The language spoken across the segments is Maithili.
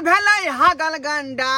भेलै हगल गंडा।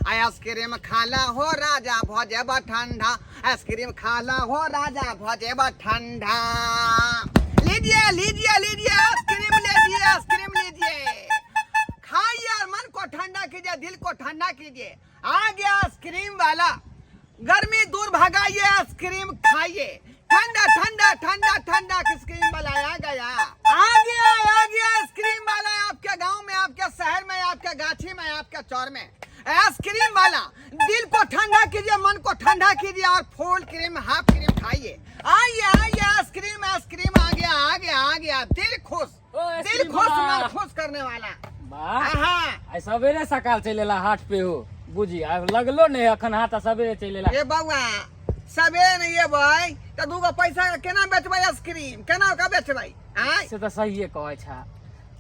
आइसक्रीम खाला हो राजा भऽ जेबा ठंडा, आइसक्रीम खाला हो राजा भऽ जेबा ठंडा। लीजिए लीजिए लीजिए, आइसक्रीम लीजिए, आइसक्रीम लीजिए, खाइए और मन को ठंडा कीजिए, दिल को ठंडा कीजिए। आ गया आइसक्रीम वाला, गर्मी दूर भगाइए, आइसक्रीम खाइए, ठंडा ठंडा ठंडा ठंडा आइसक्रीम वाला आ गया, आ गया, आ गया आइसक्रीम वाला। आपके गांव में, आपके शहर में, आपके गाछी में, आपके चौर में आइसक्रीम वाला। दिल को ठंडा कीजिए, मन को ठंडा कीजिए और फुल क्रीम हाफ क्रीम खाइए। आइए आइए, आइसक्रीम आइसक्रीम आ गया, आ गया, आ गया। दिल खुश, ओ, दिल आइसक्रीम खुश, वाला। मन खुश करने वाला। वाह। हाँ। आइ सवेरे सकाल चलि एला हाट पे हो बुझी, आब लगलो नहि अखन हाट आ सवेरे चलि एला। ये बौआ, सबेरे नहि एबै तऽ दूगो पैसा के केना बेचबै आइसक्रीम, केना ओकरा बेचबै? आँय? से तऽ सहिए कहै छा।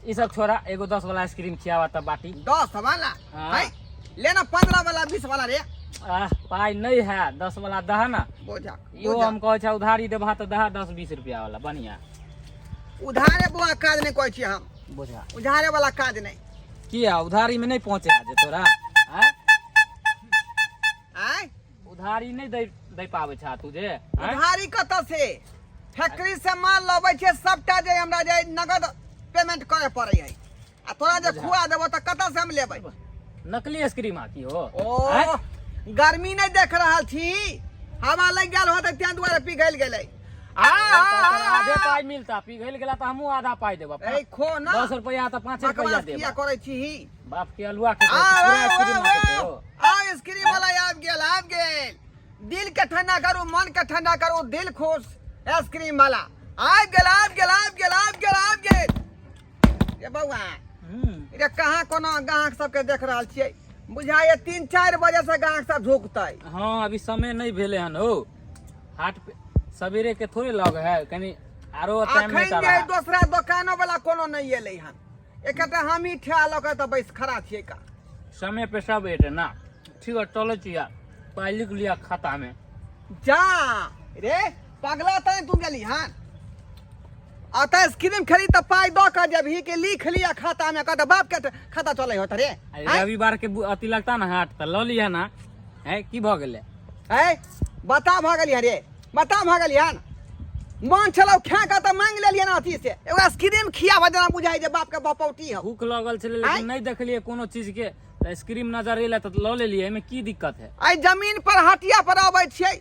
ई सब छोड़ा, एगो 10 वाला आइसक्रीम खियावा तऽ बाटी। 10 वाला? हाँ। है लेना 15 वाला 20 वाला रे। आह, पाइ नहि है, 10 वाला दहा ना। बोझा। इहो बोझा। हम कहै छा उधारी देबहा तऽ दहा 10-20 रुपया वाला बढ़िया। उधारे बौआ काज नहि कहै छी हम। बोझा। उधारे वाला काज नहि। किया उधारी में नहीं पहुंचे आज तोरा? आँय? आँय? उधारी नहीं दे दे पाबै छा तू जे? आँय? उधारी कतऽ से? फैक्ट्री से माल लबै छै सबटा जे हमरा जे नगद पेमेंट करे पड़ै है, आ तोरा जे खुआ देबो तऽ कतऽ से हम लेबै? नकली आइसक्रीम आ की हो? ओ आँय? गर्मी नहीं देख रहल छी, हवा लग गेल होतै तें दुआरे पिघलि गेलै। आ, आ, आ, आधे आ, पाई मिलता, पिघल गेला तऽ हमहूँ आधा पाई देब। ए खो ना। 10 रुपया तऽ 5 रुपया बकवास देब। किया करै छी? बाप के अलुआ के आ, पूरा आ, आइसक्रीम आ, मांगते आ, हो। आ, आइसक्रीम वाला आबि गेल, आबि गेल। दिल के ठंडा करू, मन के ठंडा करू, दिल खुश। आइसक्रीम वाला आबि गेल, आबि गेल, आबि गेल, आबि गेल, आबि गेल। ये बौआ, रे कहाँ कोनो गाहक सबके देख रहल छियै? बुझाइए 3-4 बजे से गाहक सब ढुकतै। हाँ, अभी समय नहीं भेले हन हो, हाट पे सवेरे के थोड़े लग है, कनी आरो टाइम नहीं अखन जे दोसरा दोकानो वाला कोनो नहीं एलै हन, एकटा हमही ठेहा लऽ कऽ तऽ बैस खड़ा छियै का। समय पे सब एटे ना। ठीक है, चलो छिया, पाई लिख लिया खाता में। जा रे पगला, तै तू गेली हन अतः आइसक्रीम खेली तऽ पाइ दऽ कऽ जेबही कि लिख लिया खाता में? कहत बाप के खाता चलै होत रे। अरे रविवार के अथी लगता ना हाट, तऽ लऽ लिया ना है, की भऽ गेलै? है बता भऽ गेली रे, बता भऽ गेली हन। मन छलौ खा कऽ तऽ मांगि लेलियै ने अथी से एगो आइसक्रीम खियाबऽ, जेना बुझाइ जे बाप के बपौटी हौ। भूख लगल छलै लेकिन नहि देखलियै कोनो चीज के, तऽ आइसक्रीम नजर एलै तऽ लऽ लेलियै, एहिमे की दिक्कत है? एहि जमीन पर हटिया पर अबै छियै,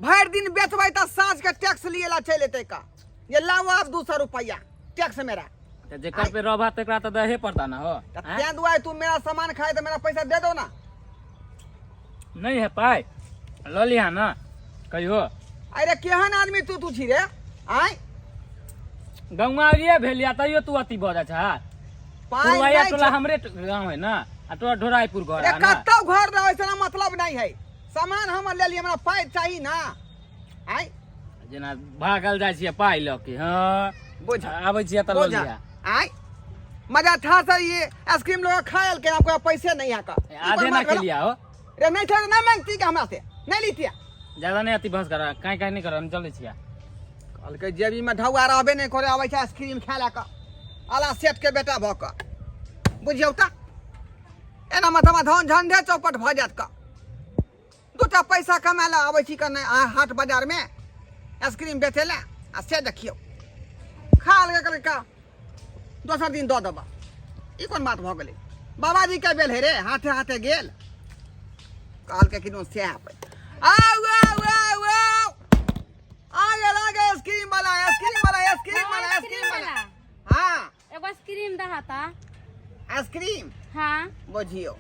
भरि दिन बेचबै तऽ साँझ के टैक्स लिए ला चलि एतै का जे लाओ आब 200 रुपया टैक्स मेरा। तऽ जेकर पे रहबा तकरा तऽ दहे पड़ता ना हो। तऽ आँय? तें दुआरे तू मेरा सामान खाए तऽ मेरा पैसा दे दो ना। नहीं है पाइ, लऽ लिहा ना कहियो। अरे केहन आदमी तू तू छी रे? आय गौआ ये भेल या तैयो तू अथी भऽ जाइ छह। पाइ पुरवैया नहि टोला छौ। हमरे गाँव है ना, आ तोरा ढोराईपुर घर अरे है ना। कतौ घर रहै से मतलब नहीं है, सामान हमर लेली, हमरा पाइ चाही ना। आय जेना भागल जाइ छियै पाइ लऽ के। हँ बुझ आबै छियै तऽ लऽ बुझ लिहा। आय मजा था सर, ये आइसक्रीम लोग खायल के आपको पैसे नहीं है का। आधे ना खेलिया हो। रे नहीं थे नहीं मांगती का हमरा से नहीं लीती। ज्यादा नहीं अति बहस कर, काहे काहे नहीं कर, हम चलै छियै। कहलकै जेबी में ढौआ रहबे नहीं करे, आबै छै आइसक्रीम खाय लए कऽ आला सेठ के बेटा भऽ कऽ। बुझियौ तऽ एना माथामा धन झंडे चौपट भऽ जायत कऽ। दूटा पैसा कमाय लए आबै छी कऽ नहि अहाँ हाट बाजारमे आइसक्रीम बेचै लए, आ से देखियौ खा लेलकै, कहलकै का दोसर दिन दऽ देबऽ। ई कोन बात भऽ गेलै? बाबाजी के बेल हे रे, हाथे हाथे गेल। कहलकै कि नो सएह पे आउ आउ आउ आउ, आ गेल, आ गेल आइसक्रीम वाला, आइसक्रीम वाला, आइसक्रीम वाला, आइसक्रीम वाला। हाँ एगो आइसक्रीम दहा ता। आइसक्रीम? हाँ। बुझियौ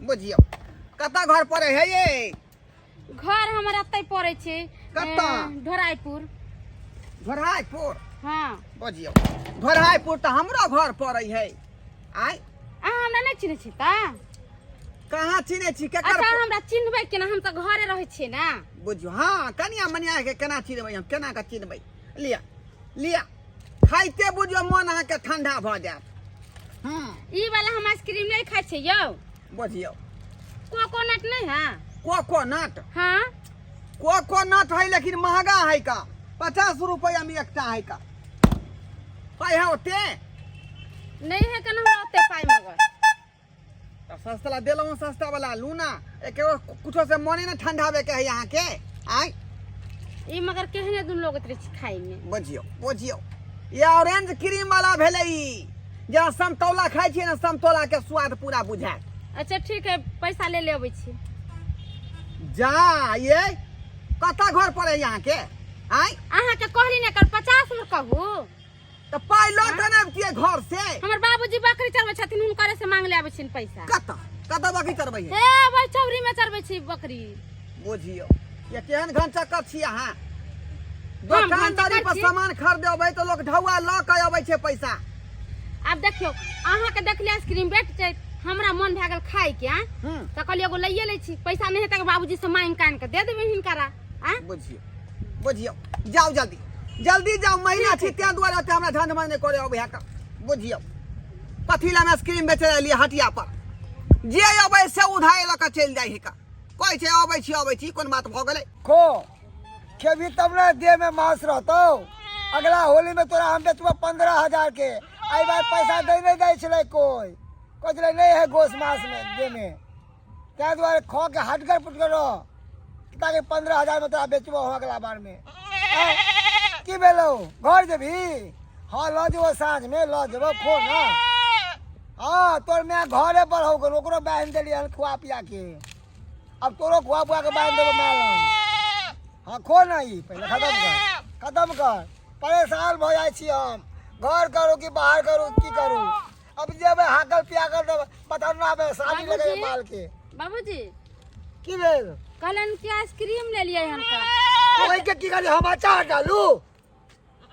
बुझियौ, कतऽ घर पड़े है ये? घर हमर एतै पड़ै छै। कतऽ? ढोराईपुर। ढोराईपुर? हाँ। बुझियौ, ढोराईपुर तऽ हमरो घर पड़े है। आय अहाँ हमरा नहि चिन्है छी तऽ? कहाँ चिन्है छी केकर? अच्छा हमरा चिन्हबै केना, हम तऽ घरे रहै छियै ना। बुझियौ, हाँ कनिया मनिया के केना चिन्हबै हम, केना के चिन्हबै? लिअ लिअ, खाइते बुझियौ मन अहाँके ठंडा भऽ जायत। ई वाला हम आइसक्रीम नहीं खाइ छियै यौ। बुझियौ। कोकोनट नहीं है? कोकोनट? हाँ। कोकोनट है लेकिन महंगा है का, 50 रुपया में एकटा है का। पाइ है ओते? नहीं है केना हमरा ओते पाइ मगर। तब सस्ता ला देलहुँ, सस्ता वाला लू ना। एक एगो कुछो से मने ने ठंडावे के है यहाँ के। आय ई मगर केहने दुन लगैत रहै छै खाय में। बुझियौ बुझियौ, ये ऑरेंज क्रीम वाला भेलै ई। जेना समतौला खाइ छियै ने, समतौला के स्वाद पूरा बुझायत। अच्छा ठीक है, पैसा ले ले अबै छी। जा ये कतऽ घर पर है यहाँ के? आय अहाँके कहली ने कर 50 में कहू। तऽ पाइ लऽ कऽ ने अबितियै घर से। हमर बाबूजी बकरी चरबै छथिन, हुनकरे से मांग ले आबै छिन पैसा। कतऽ कतऽ बकरी चरबै है? हे वही चौरी में चरबै छी बकरी। बुझियौ ये केहन घन चक्कर छी अहाँ। दोकानदारी पर छी। सामान खरीदे अबै तऽ लोक ढौआ लऽ कऽ अबै छै पैसा। आब देखियौ, अहाँके देखलियै आइसक्रीम बेच जाइत, हमरा मन भए गेल खायके आ तऽ कहलियै एगो लैए लै छी। पैसा नहि हेतै तऽ बाबूजी से मांगि कानि कऽ दे देबै हिनकरा आ। बुझियौ बुझियौ, जाउ जल्दी जल्दी जाउ, महीना छी तें दुआरे ओते हमरा झंझ मंझ नहि करे अबै है। बुझियौ कथी लए हम आइसक्रीम बेचै लए एलियै हटिया पर, जे अबै से उधार लऽ कऽ चलि जाइ है। कहै छै अबै छी अबै छी, कोन बात भऽ गेलै? खो खेबी तब ने देह में मांस रहतौ। अगला होली में तोरा हम बेचबो 15,000 के। एहि बार पैसा दै नहीं दै छलै कोई, कहै छलै नहीं है गोश मांस में देह में, ताहि दुआरे खो के हटकर पुटकर रह ताकि 15,000 में तोरा बेचबो हम अगला बार में। आँय, की भेलौ? घर जेबही? हाँ लऽ जेबो, साँझ में लऽ जेबो। खो ना। हाँ तोर माय घरे पर हो गेल, ओकरो बान्हि देलियै हन खुआ पिया के, अब तोरो खुआ पुआ के बान्हि देबो माय लग। हाँ खो ना, ई पहिले खत्म कर खत्म कर। परेशान भऽ जाइ छी हम, घर करू कि बाहर करू की करू। अब जेबै हाकल पियाकल तऽ बतन्ना में साड़ी लगै बाबूजी? माल के। बाबूजी की भेल? कहलनि कि आइसक्रीम ले लियै हनका। ओहि के की कहलियै हम? अचार डालू?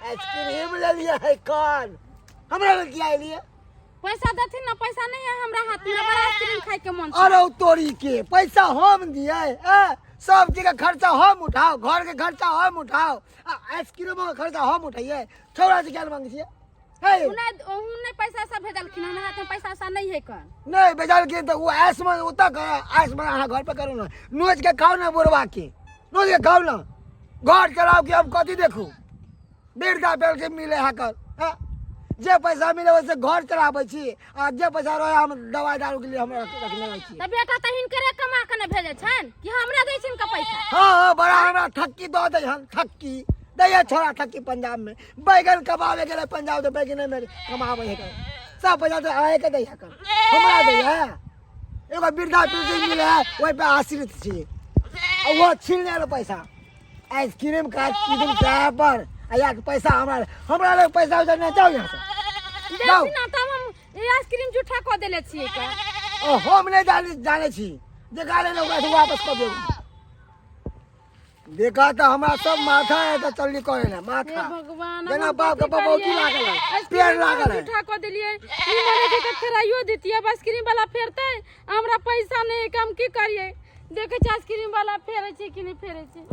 आइसक्रीम ले लियै है कान हमरा लग किया एलियै? पैसा देथिन ना, पैसा नहीं है हमरा हाथ में, बड़ा आइसक्रीम खाए के मन छै। अरे ओ तोरी के पैसा हम दिए? ए सब चीज के खर्चा हम उठाओ, घर के खर्चा हम उठाओ, आ आइसक्रीम के खर्चा हम उठाइए? छौड़ा से क्या मांगे छियै? हे उन्हें उन्हें पैसा सब भेजलखिन, हमरा हाथ में पैसा उसा नहीं है कन। नहीं भेजलखिन तऽ ओ ऐश में ओतऽ कर, ऐश में अहाँ घर पर करू ना, नोच के खाउ ना, बुढ़वा के नोच के खाउ ना। घर चलाओ कि हम कथी देखू? वृद्धा पेंशन मिले है कर, हाँ? जे पैसा मिले ओहिसे घर चलाबै छी, आ जे पैसा रहे हम दवाई दारू के लिए हम रखने रहै छी। तऽ बेटा तऽ हिनकरे कमा के ने भेजै छनि कि हमरा दै छिन का पैसा? हाँ हाँ, बड़ा हमरा ठक्की दऽ दै हन, ठक्की दैया छोड़ा ठक्की। पंजाब में बैगन कमावे गेलै पंजाब, तऽ बैगने में कमाबै है सब पैसा, तऽ अहें के दैया कर, हमरा दैया? एगो वृद्धा पेंशन मिले है ओहि पे आश्रित छी, आ वो छीन लेल पैसा। आइसक्रीम का आइसक्रीम चाय पर आ यहाँ के पैसा हमरा हमरा लग पैसा उसा नहीं। जाओ यहाँ से जाओ। देथिन ना तब हम ई आइसक्रीम जूठा कऽ देले छियै का। ओ हम नहीं जाने जाने छी, जे गाले ने ओकरा से वापस कर देबो। देखा तऽ हमरा सब माथा है तऽ चलली करे ना हे माथा भगवान, जेना हम बाप के कथी बबौती करियै? लागल है, आइसक्रीम पेड़ लागल है। जूठा कऽ देलियै। ई मने छै तऽ फेराइयो देतियै। अब आइसक्रीम वाला फेरतै, हमरा पैसा नहि है, हम की करियै? देखै छियै आइसक्रीम वाला फेरै छै कि नहि फेरै छै।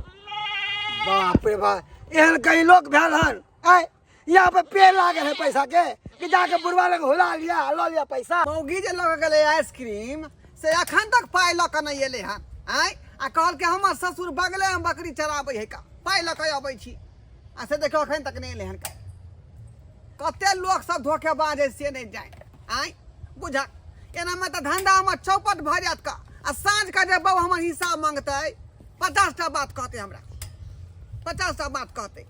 बाप रे बाप, एहन कहीं लोक भेल हन? आय यहाँ पे पेड़ लागल है पैसा के कि जाके बुढ़वा लग हुला लिया लऽ लिया पैसा। मौगी जे लऽ कऽ गेलै आइसक्रीम से एखन तक पाइ लऽ कऽ नहि एलै हन। आँय, आ कहलकै हमर ससुर बगलेमे बकरी चराबै है का, पाइ लऽ कऽ अबै छी, आ से देखियौ एखन तक नहि एलै हन। का कते लोक सब धोखेबाज है से नहि जाय। आँय बुझक, एनामे तऽ धंधा हमर चौपट भऽ जायत का। आ साँझ के जे बहू हमर हिसाब मांगतै 50टा बात कहतै हमरा, 50टा बात कहतै।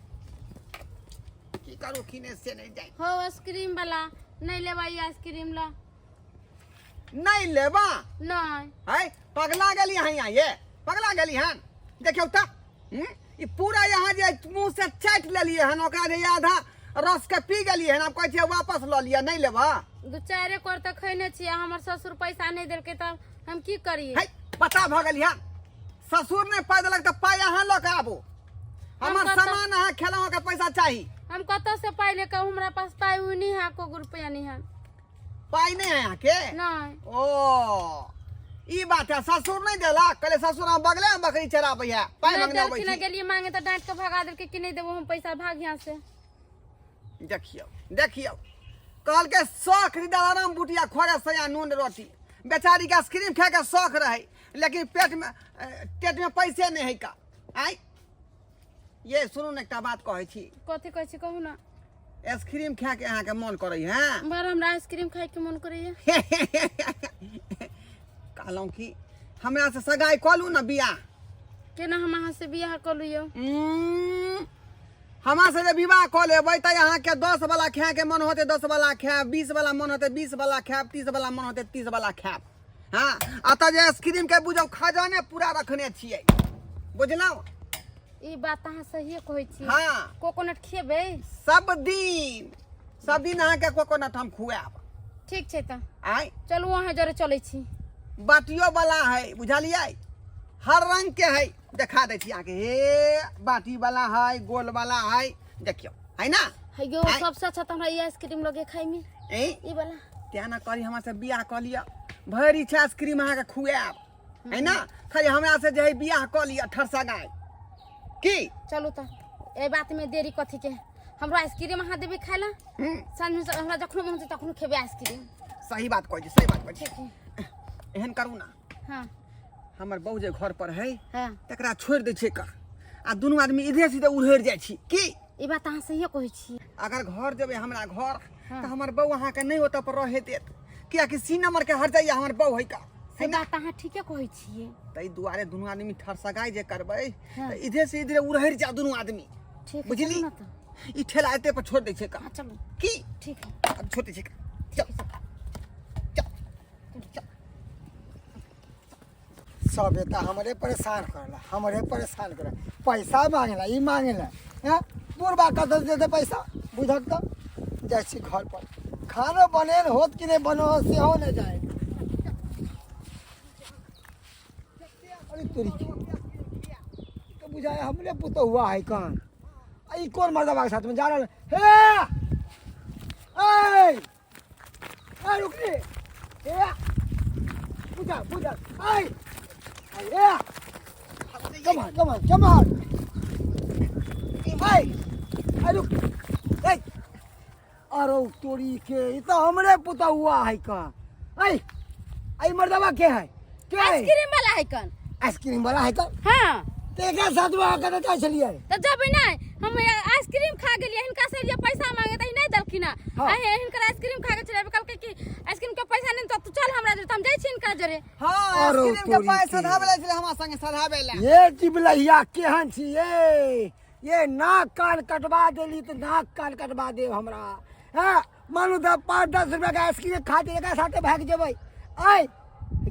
की करू की नहि से नहि जाय। हो आइसक्रीम वाला नहीं लेबा ई आइसक्रीम ला? नहि लेबा? नहीं। है पगला गेली हन यहाँ, ये पगला गेली हन। देखियौ तऽ ई पूरा यहाँ जे मुँह से चाटि लेलियै हन, ओकरा जे आधा रस के पी गेलियै हन, आब कहै छियै वापस लऽ लिअ, नहि लेबा? दू चारि कोर तऽ खैने छियै, हमर ससुर पैसा नहीं देलकै तब हम की करियै? है पता भऽ गेल हन, ससुर नहि पाइ देलक तऽ पाइ अहाँ लऽ कऽ आबू। हमर सामान अहाँ खेलहुँ के पैसा चाही। हम कतऽ से पाइ लेके? हमरा पास पाइ उइ नहीं है, एको रुपया नहीं है। पाइ नहि है अहाँके? नहीं। ओ ई बात है, ससुर नहि देलक? कहले ससुर हम बगले में बकरी चराबै है, पाइ नहीं मांगने अबै देलखिन, छी। गेलियै मांगे तऽ डांट के भगा देलकै कि नहीं देबो हम पैसा, भाग यहाँ से। देखियौ देखियौ, कहलकै शौख आराम बुटिया खोरे सया नून रोटी। बेचारी के आइसक्रीम खाए के शौख रहे, लेकिन पेट में पेट में पैसे नहीं है का। आय ये सुनू ने, एकटा बात कहै छी। कथी कहै छी कहू ना। आइसक्रीम खाए के अहाँके मन करै है? बड़ हमरा आइसक्रीम खाए के मन करैया। कहलहुँ कि हमरा से सगाई कऽ लू ने बियाह। केना हम अहाँ से बियाह कऽ लू यौ? हमरा से जे विवाह कऽ लेबै तऽ अहाँके 10 वाला खाए के मन होतै 10 वाला खायब, 20 वाला मन होतै 20 वाला खायब, 30 वाला मन होतै 30 वाला खायब। हाँ, अतः जे आइसक्रीम के बुझौ खजाने पूरा रखने छियै, बुझलहुँ? ई बात अहाँ सहिए कहै छी। हाँ। कोकोनट खेबै? सब दिन, सब दिन अहाँके कोकोनट हम खुआएब। ठीक छै तऽ आय चलू अहाँ जरे चलै छी। बाटियो वाला है, बुझलियै? हर रंग के है, देखा दै छी अहाँके। हे बाटी वाला है, गोल वाला है, देखियौ है ना? है यौ, आँय। सबसे अच्छा तऽ हमरा ई आइसक्रीम लगे खाय में। ए ई वाला। तें ना करी, हमरा से बियाह कऽ लिअ, भरि इच्छा आइसक्रीम अहाँके खुआएब, है ना? खाली हमरा से जे है बियाह कऽ लिअ ठरसा गाय की। चलू तऽ एहि बात में देरी कथी के, हमरा आइसक्रीम अहाँ देबै खाय ला। साँझ में हमरा जखनो मन होतै तखनो खेबै आइसक्रीम। सही बात कहै छी, सही बात कहै छी। ठीक है। एहन करू ना। हाँ। हमर बहू जे घर पर है, हाँ, तकरा छोड़ि दै छियै कर आ दुनू आदमी इधरे सीधे उड़हरि जाइ छी की। ई बात अहाँ सहिए कहै छी। अगर घर जेबै हमरा घर, हाँ, तऽ हमर बहू अहाँके नहि ओतऽ पर रहे देत, कियाकि सी नंबर के हट जाइए हमर बहू है का। से बात अहाँ ठीके कहै छियै। ताहि दुआरे दुनू आदमी ठरसगाइ जे करबै, हाँ, तऽ इधरे से इधरे उड़हरि जाउ दुनू आदमी। ठीक है, बुझली? चलू ना तऽ। ई ठेला एते पर छोड़ि दै छै का। हाँ, चलू। की? ठीक है। अब छोड़ दै छै का। चल चल चल। सब एता हमरे परेशान करला, हमरे परेशान करला, पैसा मांगेला, ई मांगेला। हैं बुढ़बा कतऽ से देतै पैसा? बुझक तऽ जाइ छी घर पर, खानो बनेल होत कि नहि बनो सेहो नहि जाय। अरे तोरी के तऽ बुझाय हमरे पुतहुआ है कहाँ? आ ई कोन मर्दबा के साथ में जा रहल हे? ए ए रुक रे, ए बुझा बुझा, ए ए come on, come on, come on, ए ए रुक, ए अरे तोरी के ई तऽ हमरे पुतहुआ है कहाँ? ए ए मर्दबा के है? के है? आइसक्रीम वाला है कन? आइसक्रीम वाला है कन? हाँ। तऽ एकरा साथ में अहाँ कतऽ जाइ छलियै? तऽ जब नहि हम आइसक्रीम खा गेलियै, हिनका से जे पैसा मांगे तऽ ई नहि देलखिन हँ। हाँ। आ हिनकर आइसक्रीम खा के छलै, कहलकै कि आइसक्रीम के पैसा नहि, तऽ तू चल हमरा जोरे, तऽ हम जाइ छी हिनका जोरे। हाँ, अरे आइसक्रीम के तोरी पाय के। सधाबै लै छलै हमरा संगे सधाबै लै। ये जिबलहिया केहन छी ये? ये नाक कान कटवा देली तऽ नाक कान कटवा देब हमरा। हँ मानू तऽ 5-10 रुपया के आइसक्रीम खा के एकरा साथे भागि जेबै। आय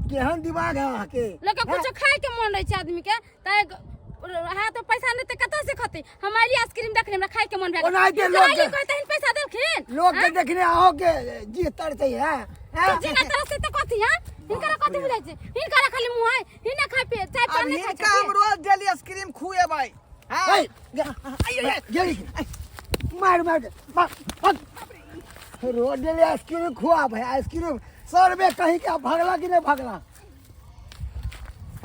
केहन दिमाग है अहाँके? लोक के कुछो खाय के मन रहै छै आदमी के, तऽ हाथ में पैसा नहि तऽ कतऽ से खतै? हम आइली आइसक्रीम देखली, हमरा खाय के मन भए गेल। ओनाहिते हिनकर लोक आइली कहै तहन पैसा देलखिन। लोक के देखने अहों के जी तरसै है। हैं? जी ना तरसै तऽ कथी? हैं हिनकर कथी बुझाइ छै? हिनकर खाली मुँह है, हिना खाय पिए चाय अब पान नहि खाय हिनका हम छथिन। रोज डेली आइसक्रीम खुएबै। हाँ। ऐ, गेली मार मार मार, भाग। रोज डेली आइसक्रीम खुआबै आइसक्रीम, सरबे कहीं के भगला कि नहि भगला,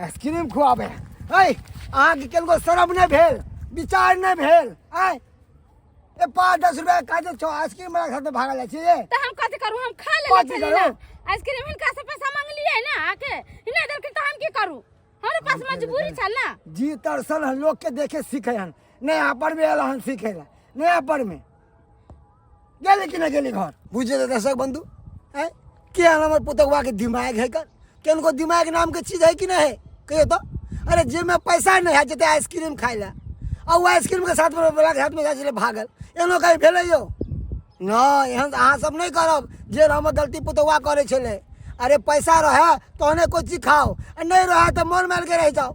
आइसक्रीम खुआबै। ऐ अहाँके केलको शरम नहि भेल, विचार नहि भेल? आय ए 5-10 रुपया काजे छौ, आइसक्रीम वाला के साथे भागल जाइ छियै। तऽ हम कथी करू? हम खा लेने कथी छलियै ना करू? आइसक्रीम, हिनका से पैसा मांगलियै ना आके, हिना देलखिन तऽ हम की करू? हमरा पास मजबूरी छल ना। जी तरसल हन लोग के देखे सीखे हन, नया पर में आयल हन सीखे ला, नया पर में गेली कि नहि गेली घर? बुझे तऽ दर्शक बंधु, आँय केहन हमर पुतहुआ के दिमाग है? कर केनको दिमाग नाम के चीज है कि नहीं है कहियो तो? अरे जेबमे पैसा नहीं है जते आइसक्रीम खाइ ला, आ ओ आइसक्रीम के साथ में वाला के साथ में जाइ छलै भागल। एहनो कहीं भेलै यौ? नहि, एहन अहाँ सब नहि करब जे हमर गलती पुतहुआ करै छलै। अरे पैसा रहे तहने कोई चीज खाओ, आ नहीं रहे तो मन मार के रह जाओ।